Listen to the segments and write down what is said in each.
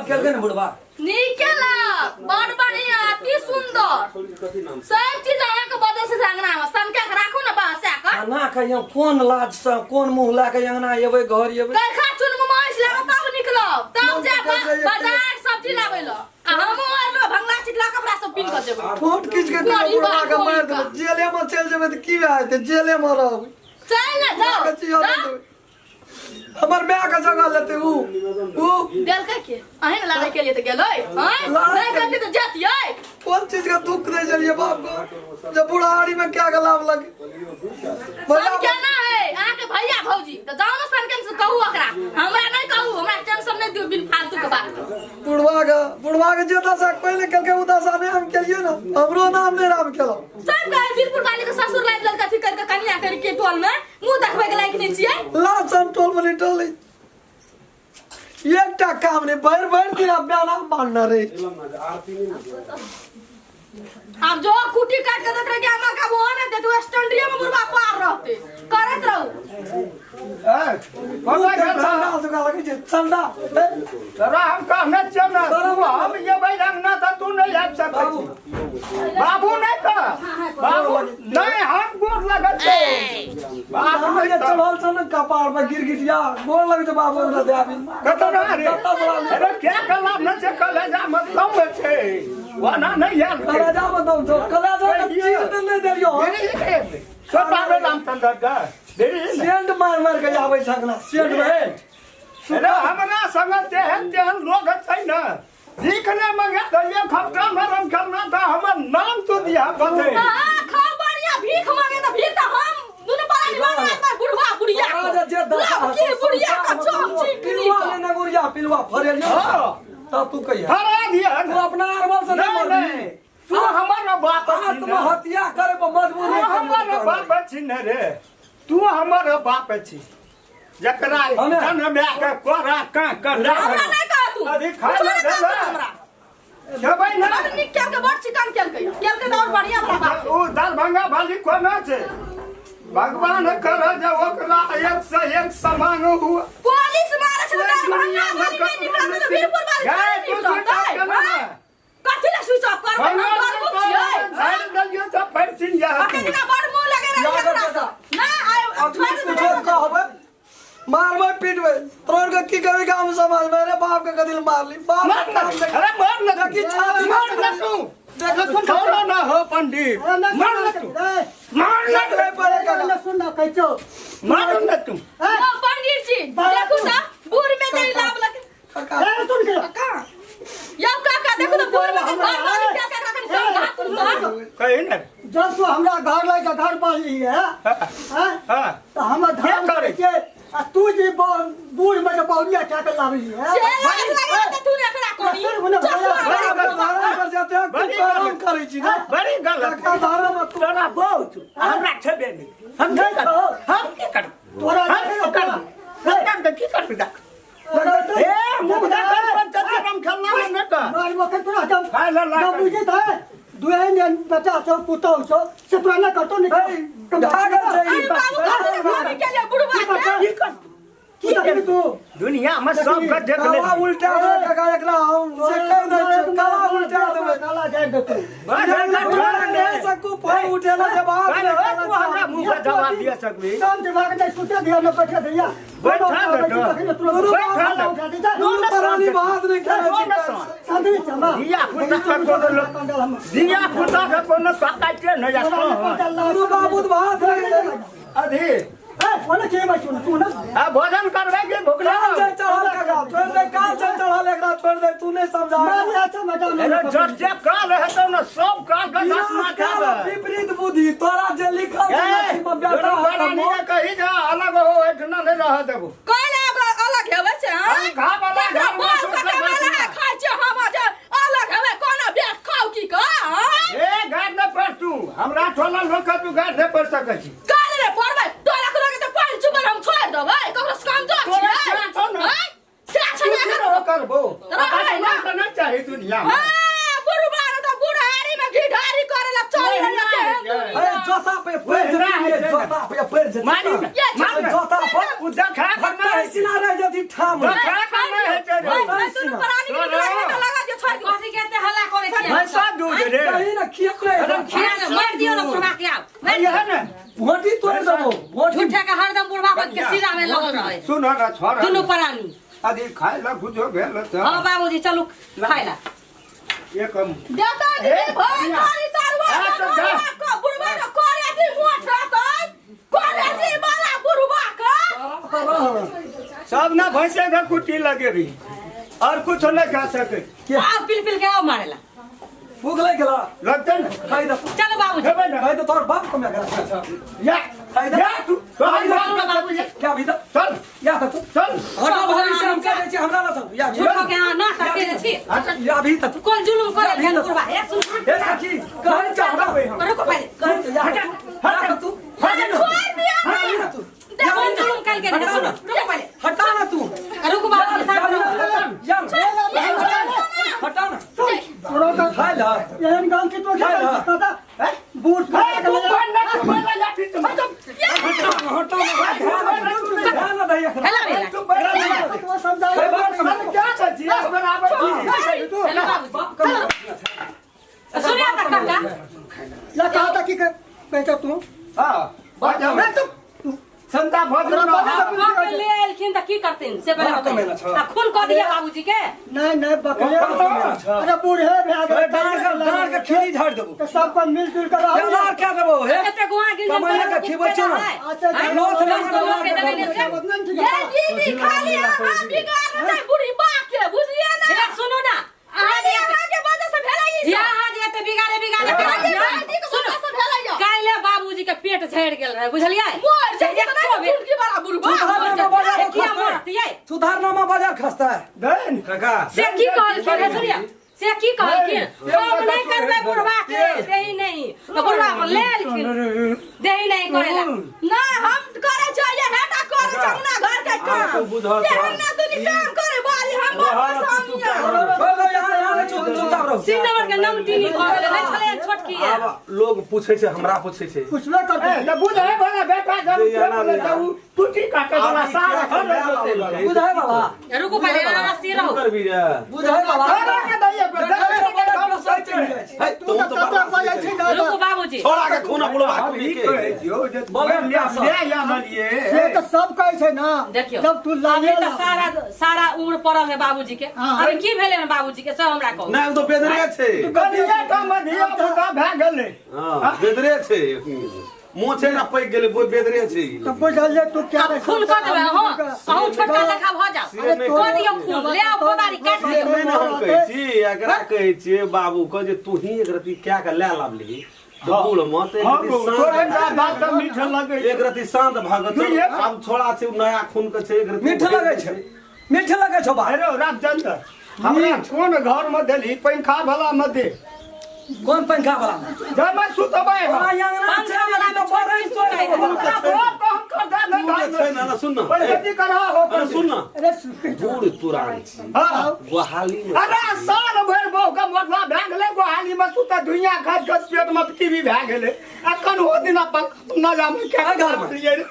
लाभ केलकै ने बुढ़बा? नीक केलक, बड़ बढ़िया, अति सुंदर। सब चीज अहाँके वजह से अंगना में सनका के राखू ने बहसा के। आ ना कहियो कोन लाज से कोन मुंह लए के अंगना एबै, घर एबै? करखा चुनमु माछ लाबो तब निकलब, तब मन जाय तऽ कहै छै बाजार सब्जी लाबै ल। आ हमहूँ आर भंगला चिटला कपड़ा सब पिन के जेबै। ठोट खींच के कोरी बुढ़बा के बा, मारि कोरी देबै, जेले में चलि जेबै तऽ की भए जेतै? जेले में रहबै। चल ने जाओ। के चीज जाओ। देबै। हमर माय के जगह लेतै ऊ ऊ देलकै के? अहीं ने लड़ाई के लिए तऽ गेलै। आँय? लड़ाई नहि के- करती तऽ जतियै। कोन चीज के दुख दै छलियै बाप को जब बुढ़ारी में क्या के लाभ लगे? सन केना है अहाँके भैया भौजी तऽ जाउ ने सन के से कहू ओकरा, हमरा नहि कहू, हमरा टेंशन नहि दियौ बिन फालतू के बात। बुढ़वा के जे दशा पहिले केलकै ओ दशा नहि हम केलियै ने, हमरो नाम नहि राम केलहुँ। सब कहे वीरपुर वाली के ससुर लाइब लेलकै अथी करके कनिया करके टोल में मुंह देखबै के लायक नहि छियै। लाज हम टोल में नहीं टोलै, एकटा काम नहीं, भरि भरि दिन आप बयाना मारना रहे। आब जो कुटी काट के देत रहे कि अम्मा का वो ने दे तू स्टैंडिया में बुढ़वा पार रहते करैत रहू। चंदा सुखा लगै छै चंदा। तोरा हम कहने छियौ ने, तू हम एबै अंगना तऽ तू नहि आबि सकै छी। बाबू नहि कह, बाबू नहि, हम गोर लगल छौ बाबू। अहाँ जे चढ़ल छौ ने कपार पर गिरगिटिया, गोर लगै छै बाबू, हमरा दे आबी। कतौ ना रे। कतऽ बोला ले? अरे क्या कला न छै, कलेजा मतलब छै ओना नहि आयल। कलेजा मतलब छौ, कलेजा के चीज तऽ नहि देलियौ हन। सोता रामचंद्र के देरी ने। सेंट मार मार के आबै छै अंगना, सेंट में। अरे हमरा संग तेहन तेहन लोग छै ने, भीख नहि मंगे दैये खपटा मरम करना तऽ हमर नाम तो दिया बते। हां खाओ बढ़िया, भीख मांगे तऽ भीख तऽ हम दुनू प्राणी मांगे तऽ बुढ़वा बुढ़िया तोरा जे जे दशा लाभ की बुढ़िया का चोम चिकनी पिलुआ ने नगुरिया पिलुआ फरेलियौ तब तू कहिया फरा दिया। तू अपना अरबल से नहीं नहीं मरबी। नहीं, तू हमर बाप छी ने। आत्महत्या करे पर मजबूर तू नहीं हमर बाप छी ने रे, तू हमर बाप छी जकरा हमे- जन्म के कोरा का कर हमरा नहि कह तू। अभी खा कुछो ले नहि कह तू हमरा। खेबै ना। बड़ नीक केलकै, बड़ चिकन केलकै, केलकै तऽ और बढ़िया वाला बात। ओ दरभंगा वाली कोना छै, भगवान कर जे ओकरा एक से एक समान हुआ। पुलिस मारे छै तऽ दरभंगा दुनिया में वाली नहि निकलत तऽ वीरपुर वाली गए, नहि तू निकलत। स्विच ऑफ केने ने। कथी लए स्विच ऑफ करबै? हम डरबुक छियै। झाड़ि देलियौ तऽ पैर छिन जा। अखन दिना बड़ मुँह लगे रहै याद हमरा रख। से ना आइ अखनी छोड़ि कुछो देबै। कहबै, मारबै पीटबै तोहर के की कहबै गाम समाज में? अरे बाप के कदिल मारली बाप मार के ना। नाम देख। अरे मार ना। देखी छाती मार ना तू। देख सुन ना हो पंडित, मार ना तू, मार ना। देख पड़े काका। सुन ना, कहै छौ। मार ना तू। ओ पंडित जी, देखू तऽ बूढ़ में जे लाभ लगे। काका। ए, सुन के। काका यौ, काका देखू तऽ बूढ़ में जे घर वाली क्या काका कनि समझा तू तऽ। कही ने। जब तू हमरा घर लए के घर बनली है हैं, हाँ। तऽ हमर धर्म के करै? छै आ तू जे बूढ़ में जे बहुरिया कए के लाबली है। से लाज लगे तऽ तू ने एकरा करी सुन ने, चश्मा बड़ा- वाला काका धर्म पर जाते हैं, बड़ी कुकर्म गलत। करै छी ने। बड़ी गलत। काका धर्म तू तोरा बहुत हमरा छेबे नहि, हम नहीं करब, हम की करब? तोरा हम की करब? हम करब की करब? देख ए मुंह देख, पंचायत राम खेलना में नहीं कर। मार मखन तोरा जब खाय ला ला। जब बुझे था दुहे बच्चा छौ, पुतहु छौ, से तोरा नहि करतो नहि। भागल छै ई। अरे बाबू, कथी लए घूमी के लिए बुढ़वा के? की कर की देखबी तू? दुनिया में सब के देख ले। काला उल्टा देबै काका, एकरा हम से कहि दै छियौ, काला उल्टा देबै। काला जाय दे तू। नहि सकू फोन उठेला जवाब तू हमरा मुंह के जवाब दिया सकबी? काम दिमाग नहीं सुते दिया न बैठे दिया। बैठा दे तो। बैठा दे। दुनू प्राणी बात नहि करै छै। शांति क्षमा। धिया पुता के कोनो धिया पुता के कोनो सकाइते नहि आ। दुनू बाबू तऽ भात नहि करै। अभी ए कोने छै भाई, सुन तू ना। आ भोजन करबै कि भूख काल लागल? छै चढ़ल काका, छोड़ि दे, काल छै चढ़ल, एकरा छोड़ि दे, तू नहि समझा। मार अच्छा मजा। अरे जते काल हेतौ ने सब काल के दसमा काल खाबै। विपरीत बुद्धि तोरा जे लिखल छै नसीब में बेटा दुनू हेतौ। प्राणी के कही जा अलग हो, एहिठिना नहि रहऽ देबो। काल्हि आब अलग हेबै से, हाँ? हम खा वाला तकरा घर में बाल सुतल कटे वाला बैठिया। है, खाइ छियै हम जे अलग हेबै, कोना बेच खाउ की कह, हाँ? ए गाड़ नहि पड़ तू, हमरा टोला लोक के तू गाड़ नहि पड़ सकै छी। काल्हि रे पड़बै, तोरा के लोग तऽ पानि चुबल हम छोड़ि देबै, ककरो से कमजोर तोरा छियै? से छौ ने। हाँ? से छै तू ने की एकर? रहो करबो? रहै ना। तऽ नहि चाही दुनिया में। हाँ, बुढ़बा रे तऽ बुढ़ारी में घिढारी करे ला चल नहीं, रहल नहीं, केहन नहीं। दुनिया। अरे जोता पे पैर ओहिना जमीन होइ छै ने। बाप या पड़ जेतै। मारी ने, ये मार ने। जोता पर उ देखा के भट्टा नहि सिना रह जती ठाम। देखा के नहि होइ छै रे। ओइ दुनू प्राणी के लगा के लगा दियो, छोड़ दियो। कथी के एते हल्ला करै छियै? भैंसा दूध रे। कही ना किया नहीं। खिया ने मारि दियौ ने बुढ़बा के आब। इएह ने। भोटी तोड़ देबो भोटी। झूठे के हरदम बुढ़बा के सिरा में लगल रहे। सुन ना छोड़। दुनू प्राणी। अभी खाय ला कुछो भेल त। हां बाबूजी चलू खाय ला। एक हम देता दीदी भोज तारी तरुआ के बुढ़बा के करे जी मोठ रहतै, करे जी वाला बुढ़बा के। सब ना भैंसे के कुटी लगेबी और कुछ नहीं खा सके। आ पिल पिल के आओ मारेला। भूख लग गेला। लगते ना। खाइ दे। चलो बाबूजी। खेबै ना। खाइ दे तोर बाप को मैं करा। या खाइ दे। या तू तो हम चलो बाबूजी। क्या भी दे। चल या त तू चल। हटा भाभी से हम कह दै छी हमरा ना सब। या झूठो के हां ना करते छी। या भी त तू। कोन जुलुम करे भेल बुढ़बा? ए सुन। हे सखी कहै छ हमरा रुको पहिले। कहै छ या हटा तू। अरे छोड़ दिया हटा ना तू। कोन जुलुम कल के रे? सुनो रुको पहिले। हटा ना तू। रुको बाबूजी साथ या हटा ना। तोरा तऽ खाइ ला। एहन गलती तो खाइ ला। दादा बूढ़ ए तू बन ना तू बन ना लाठी से हटा ना ध्यान ना दही एकरा। हेला भेला। तू बन ना तो समझा खाइ बाप के। हम क्या छी बराबर छी। हेलो बाबूजी। बाप के। सुनिया त काका। ला कहा था कि कहता तू। हां बात हमरा तू संता भद्र ना। बाप ले आएलखिन त की करथिन से पहिले बाप बताइए। कमेला छ। आ खून क दिया बाबूजी के। नहीं नहीं बकले। अरे बूढ़े भए गेलै। डाँड़ के खिली झाड़ देबो। तऽ सबको मिलजुल कर रहू। डाँड़ क्या देबो हे? एते गुआ गिन कमाइया के खिबै छौ ना। अच्छा लोथ लग लोग के जगह से। ये दीदी खाली अहाँ बिगाड़ छै बुढ़ी बाप के, बुझलियै ना? हे सुनू ना। अहाँ खाली अहाँ के वजह से भेलै ई सब। यहाँ जे एते बिगाड़े बिगाड़े खाली भाईजी के वजह से भेलै यौ। काल्हि बाबूजी के पेट झड़ि गेल रहे बुझलियै? मोर छै इतना चुटकी वाला बुढ़बा। सुधारनामा बाजार किया खसतै। मरतियै? सुधारनामा बाजार खसतै। देन काका से की कहलखिन हे सुनिया, से की कहलखिन? हम नहीं करबै बुढ़बा के देही नहीं तो बुढ़बा को ले एलखिन देही नहीं करेला। ना हम करै छियै, हेटा करै छै अंगना घर के काम। सब बुझत। ये अंगना दुनी काम करे वाली हम बाप सामने। बोलो यहाँ यहाँ चुप चुपचाप रहो। तीन नंबर के नमटीनी भऽ गेलै नहीं छलै छोटकी। आब लोग पूछै छै हमरा पूछै छै। पुछबे करतै। ए त बुझै वाला बेटा जब बोले त उ टूटी काटे वाला सारा घर बुझै वाला। रुकू पहिले अहाँ स्थिर रहू। करबी रे बुझै वाला। के दैए पे है तू तू तऽ तो कतऽ बजै छी दादा? रुकू बाबूजी। छोड़ा के खून बुढ़वा अभी कहै छियौ जे बोले ले ले आनलिए। से तऽ सब कहै छै ना। देखियौ जब तू अभी लागे तऽ सारा सारा उम्र पड़ल है बाबूजी के। हाँ। अभी की भेलै हन बाबूजी के सब हमरा कहू। नहि ओ तो बेदरे छै। कनिए टा मधिया पुता भए गेलै। हां बेदरे छै। मोछे ना पैक गेलै बेदरे छै। तऽ बुझल जे तू क्या आब खून कऽ देबै अहाँ अहूँ छोटका लेखा भऽ जाउ। से नहि कऽ दियौ खून ले आउ कोदारी काटि से दियौ। नहि ने हम कहै छी एकरा कहै छियै बाबू के जे तू ही एक रति क्या के लए लाबली तऽ बूढ़ मत एक हम रति तोरे शांत बात तऽ मीठ लगै एक रति शांत भऽ दुइये। गेल। आब छोड़ा छै नया खून के छै एक रति मीठ लगै छै। मीठ लगै छौ बा। अरे रामचंद्र हमरा कोन घर में देली पंखा वाला में दे। कोन पंखा वाला? जब मैं सुतबै हम। तोरा अंगना पंखा छै वाला तऽ बरै सुतै तोड़ देबो। बाप हम कर दे तू जे छै ना ना सुन ना पढ़ती करा हो। अरे सुन ना अरे बूढ़ तुरान छी हां गोहाली में। अरे साल भरि बहु के मोटला भए गेलै गोहाली में सुत दुनिया खाइत खाइत पेट में टीवी भए गेलै। अखन ओ दिना पंखा न जामे के घर में।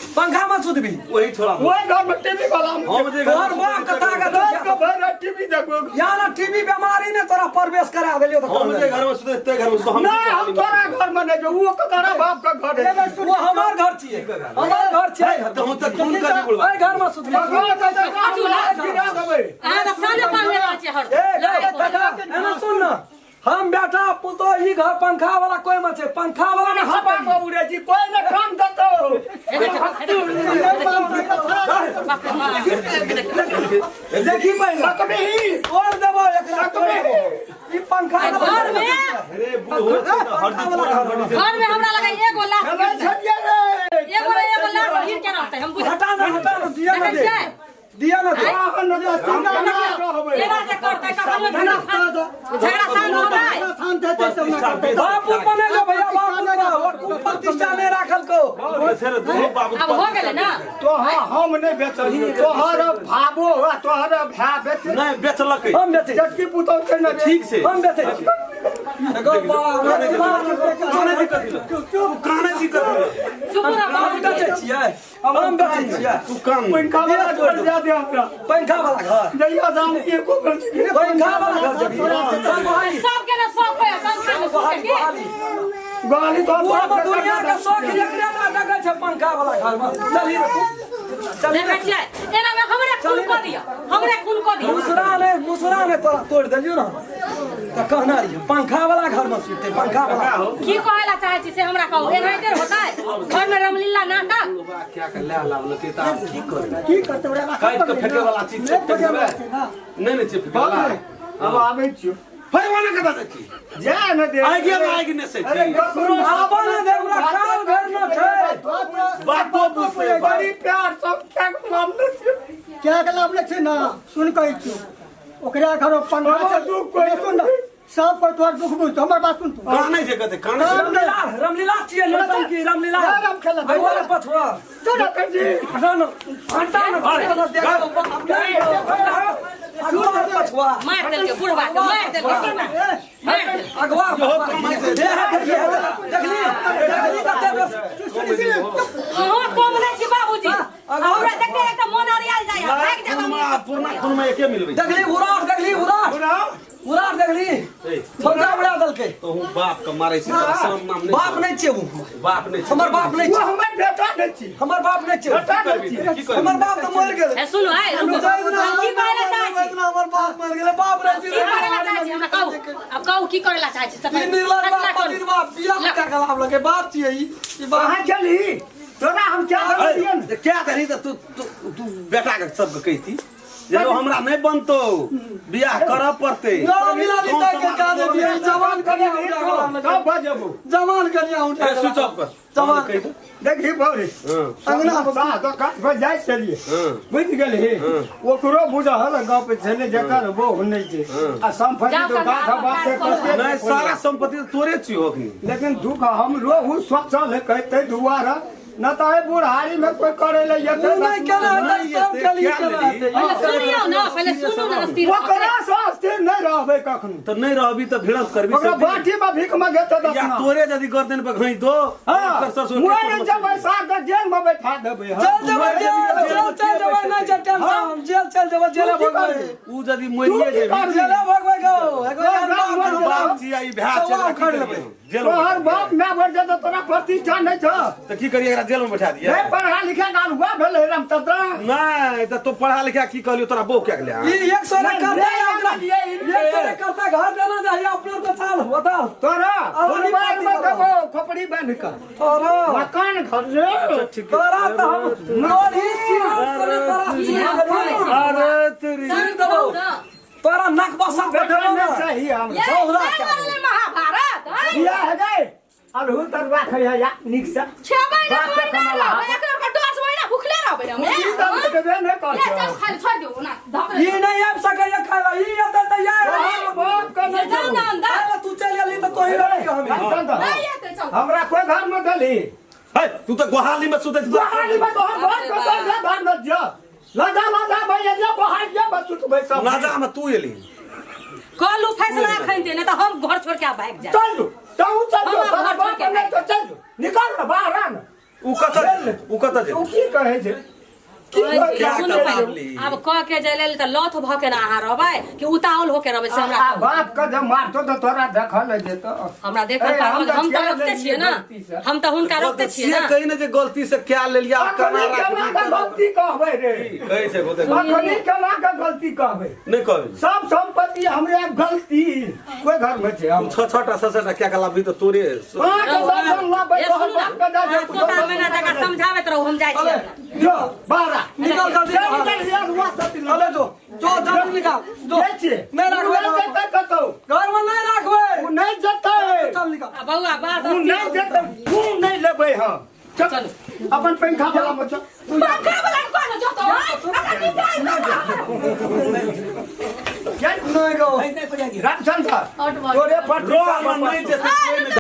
पंखा में सुतबी। वही छोड़ा ओहि घर में टीवी वाला में। हम जे तोहर बाप कथा के रात के भरि राति टीवी देखबो। यहाँ ना टीवी बीमारी ने तोरा प्रवेश करा देलियो तऽ हम जे घर में सुते ते घर में सुते हम नहीं हम तोरा घर में नहीं जो वो ककरा बाप का घर है। वो हमार घर छियै। हमार घर छियै। तऽ हम तऽ खून करबी बुढ़वा। एहि घर में सुतबी। गिरा देबै। अहाँ तऽ साने पान लेने छियै हरदम। ए काका एना सुन ना हम बेटा पुतो ई घर पंखा वाला कोई मत छै। पंखा वाला में हवा में उड़े छी कोई ने काम देतो। देखी पहिले सकबही तोड़ देबो एकरा तोड़ देबो। ई पंखा घर में अरे बूढ़ हो छै तऽ हरदी थोड़ा हरदी घर में हमरा लगा एगो लाश खेलै छलियै रे। एगो एगो लाश गिर के रहतै हम बुझ हटा ना हटा ना दिया ना देखै दे छियै? दिया ना दे। आह न रहबै। एना जे करतै कखनो झगड़ा शांत होतै। शांत हेतै सब ना करतै। बापू बनेलो भैया बापू बा प्रतिष्ठा नहीं राखल को। छै रे दुनू बाबू। आब हो गेलै ना। तोहर हम नहि बेचलियै तोहर भाबो आ तोहर भाय बेच नहि बेचलकै। हम बेचै जटकी पुतौह छै ने ठीक छै। हम बेचै एगो बाप रे काने छी कथी लए? चुप काने छी कथी लए? चुप रह हम बेचै छियै, हम बेचै छियै। तू कान पंखा वाला घर जा दे हमरा। पंखा वाला घर। जहिया जान एको बेर देखी। पंखा वाला घर जेबही। चल बहाली। सबके ने शौक होय पंखा में सुते बहाली के। बहाली। गाली तो ओ हमर दुनिया के शौक एकरे ना जगह छै पंखा वाला घर में। चलही रे तू। चलही देखै रे। छियै एना में हमरे खून कऽ दिअ, हमरे खून कऽ दिअ। मुसरा ने, मुसरा ने तोरा तोड़ देलियौ ना तऽ कहना रहियै पंखा वाला घर में सुतते पंखा वाला। की कहै ला चाहै छी से हमरा कहू। एनाहिते होतै घर में रामलीला नाटक? क्या के ले लाबलकै तऽ आब की करबै? की करतै ओकरा राखऽ काटि कऽ पड़लै फेकै वाला चीज नहि छै, फेकै वाला फेकबै। छै ना। नहि नहि छै फेकै वाला। अब आबै छियौ। फेर वाला कतऽ जाइ छी? जा न दे। आगि मे आगि नहि सै अरे छी। ककरो आबऽ ने दे, ओकरा कान भरि ने छै। बातो बुझतै। बड़ी प्यार सब क्या मामले छै। क्या के लाभ छै ना, सुन कहै छियौ ओकरा घर पंखा छै। दुख कोइ सुन ना, सब पर तोहर दुख बुझतो, हमर बात सुन तू। कानै छै कते कानै छै। रामलीला रामलीला छियै नौटंकी रामलीला। राम खेला। भगवान पछुआ। चल जी। ना ना घंटा न देखो अगवा पछुआ। मारि देलकै बुढ़वा के, मारि देलकै, मारि देलकै। अगवा देखली देखली कते बस। अहाँ कम नहि छी बाबूजी, हमरा देखते देखते मोन अरियाल जाइए, भागि जायब हम। खूनमा पुरना खूनमा एके मिलबै। देखली उड़ाट, देखली उड़ाट, उड़ाट देखली छोटा उड़ा देलकै। तोहू बाप के मारै छी तोरा शरम नाम नहि। बाप नहि छियै उ। बाप नहि छियै। हमर बाप नहि ओ छियै। हमर बेटा नहि छी। हमर बाप नहि छियै। बेटा नहि छी। की करबी? हमर बाप तऽ मरि गेलै। ए सुनू, ए रुकू, की कहै ला चाहै छी? हमर बाप मरि गेलै। बाप रे की करै ला चाहै छी हमरा कहू, आब कहू की करै ला चाहै छी? ई निर्लज फैसला बाप करू। पति बाप बियाह कए के लाभ लगे बाप छियै ई। ई बाप अहाँ गेलही तोरा हम क्या देलियन? क्या करही तऽ तू तू तू बेटा के सबके कहिती जे हमरा नहि बनतौ बियाह करऽ पड़तै। रामलीला लीता के का दे दिए जवान कन्या उठा के लाभ लगे। तब बजबो। जवान कन्या उठा ए, के स्विच ऑफ कर। जवान। कहि दे। देखी भौरी हँ अंगना साह दोकान पर जाइ छलियै। हँ बुझि गेलही? ओकरो बुझल गप छलै जकर बोह नहि छै आ संपत्ति जाउ तो कका, गाछ बात से काज करू। कते। नहि सारा संपत्ति तऽ तोरे छियौ अखनी। लेकिन दुख हमरो उ सोचल है कहते दुआरा न तऽ एहि बुढ़ारी में कोई करे ले उ जेतै। नहि केना हेतै, सब के लिए केना हेतै? पहिले सुनियौ ने, पहिले सुनू ने अस्थिर। ओकरा से अस्थिर नहि रहबै कखनो। तऽ नहि रहबी तऽ भिड़त करबी। ओकरा बाटी में भीख मंगेतै या दसना। तोरे यदि गर्दन पर घाइ दो। हाँ, ओकर ससुर के मुआरे कोन जेबै साथ तऽ जेल में बैठा देबै हम। चल जेबै जेल, जेल चल जेबै, नहि छै टेंशन, जेल चल जेबै, जेले तू की भोगबै। करबी? उ यदि मरिए तू की जेबी करबी? जेले भोगबै गो। एगो तोहर बाप बाप बाप बाप छियै ई भाय छियै, चौवा एकरा की उखाड़ि करियै? लेबै। जेल में तोहर बैठा बाप my मर जेतौ तोरा प्रतिष्ठा नहि छौ। दियै। तऽ की करियै एकरा जेल में बैठा दियै? नहि पढ़ा लिखा गाल हुआ भेलै रामचंद्र। नहि तऽ तू पढ़ा लिखा की कहलियौ तोरा बहू क्या गेलै? ई 100 ने नहि, करता नहि ओकरा। आनलियै इनके। 100 ने करता घर देना चाहिए अपने को चाल बताओ। तोरा और फुलबार में नहीं देबौ खोपड़ी बान्हि कऽ तोरा मकान घर रे। तोरा तऽ हम तोरी सिर तोरी तोरा सिर देबौ। अरे तेरी सिर देबौ। तोरा नाक बसा बेटा देबौ नहि ना। चाही हमरा। ये चौरा नहि क्या मरलै महाभारत आँय? बियाह हे गै अरहु तरुआ खइहे या नीक से। 6 महीना बाप के महीना कमाला रहबै, एकर के 10 महीना भुखले रहबै हम। ई तऽ भेटबे नहि ये करतौ। चल खाली छोड़ि दियौ ना धक ई नहि आबि सकैए खाय ला, ई एतै तऽ यार। तोहर बाप के ये नहि जाउ ने अंदर। खाय ला तू चलि गेलही तऽ तोही रहबी हमे। रामचंद्र, नहि एतै चल। हमरा कोई घर में देली? हे तू तऽ गोहाली में सुतै छी। गोहाली में तोहर घर के तोहर घर में जा लजा लजा भैया जा बोहार जा बस सुतबै सब। लाजा में तू एली। कहलू फैसला एखन दे, नहि तऽ हम घर छोड़ के आब भागि जायब। चल जो तू चल जो हम आब तोरा घर छोड़ बाप के नहि तो चल जो निकल ना बाहर आ ना। उ कतऽ उ कतऽ तू जेतै? की कहै छै? की कहै क्या छै? सुनू करबा पहिले, ली? आब कह के जाय लेल तऽ लथ भऽ के ने अहाँ रहबै कि उतावल हो के रहबै से हमरा आ कहू। बाप के जब मारतो तऽ तोरा देखल नहि जेतो। हमरा देखल ए, हम पागल, तऽ हम तऽ क्या रोकते लेलियै छियै ना, गलती से? हम तऽ हुनका रोकते छियै से ना। कही ने जे गलती से क्या लेलियै आब केना अखनी केना राखबी? के गलती कहबै रे? कहै छै गोते अखनी केना के गलती कहबै? नहि कहबी। सब संपत्ति हमरे गलती कोई घर में छै हम 6 6 टा 7 7 टा क्या लाबी तऽ तोरे पाँच दर्जन लाबै ए, तोहर सुनू ना, बाप के दे अहाँ तोता मैना जकाँ समझाबैत रहू, हम जाइ छियै। जो बाहर आ। निकल जल्दी चल, बाहर। निकल यार, हुआ सब निकल। अरे जो जो जल्दी निकाल जो। जाइ छियै। नहि राखबै उ नहि घर जेतै कतौ। घर में नहि राखबै। उ नहि जेतै। चल निकाल। आ बौआ बात उ नहि जेतै। उ नहि लेबै हम। चल चलू। अपन पंखा वाला में चल। पंखा वाला के कहने जतौ, आँय? अगर निकाल दे बाहर। चल। नहि गो। रामचंद्र हट, तोरे पर रो हमर नहि जेतै कोइ नहि।